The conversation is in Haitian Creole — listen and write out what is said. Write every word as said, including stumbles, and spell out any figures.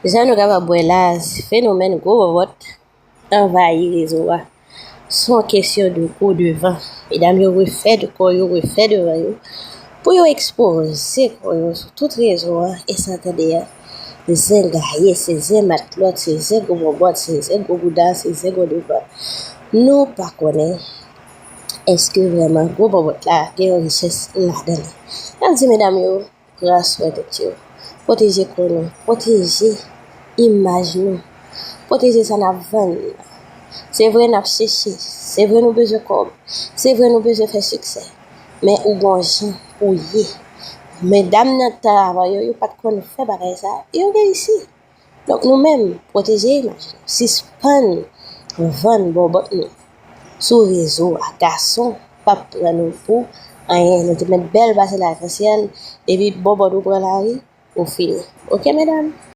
Jan nou kapab wè la, fenomèn gwo bòbòt anvayi rezo a. Se yon kesyon de gwo devan. Medam yo refè de kò yo, refè devan yo, pou yo ekspoze kò yo sou tout rezo a, e sa tande a, zen gaye, se zen matlòt, se zen gwo bòbòt, se zen gwo bouda, se zen gwo devan. Nou pa konnen èske vrèman gwo bòbòt la gen yon richès ladan li. N ap di medam yo, pran swen tèt yo. Pwoteje kò nou. Pwoteje imaj nou. Pwoteje sa n ap vann. Se vre n ap chèche. Se vre nou bezwen kòb. Se vre nou bezwen fè siksè. Men ou gon jan pou ye. Medam nan tan avan yo, yo pa t konn fè bagay sa. Yo reyisi. Donk nou menm, pwoteje imaj nou. Sispann vann bòbòt nou sou rezo a. Gason p ap pran nou pou anyen. Nou te mèt bèl pase lakansyèl, epi bòbòt ou pran lari, ou fini. Oke, medam?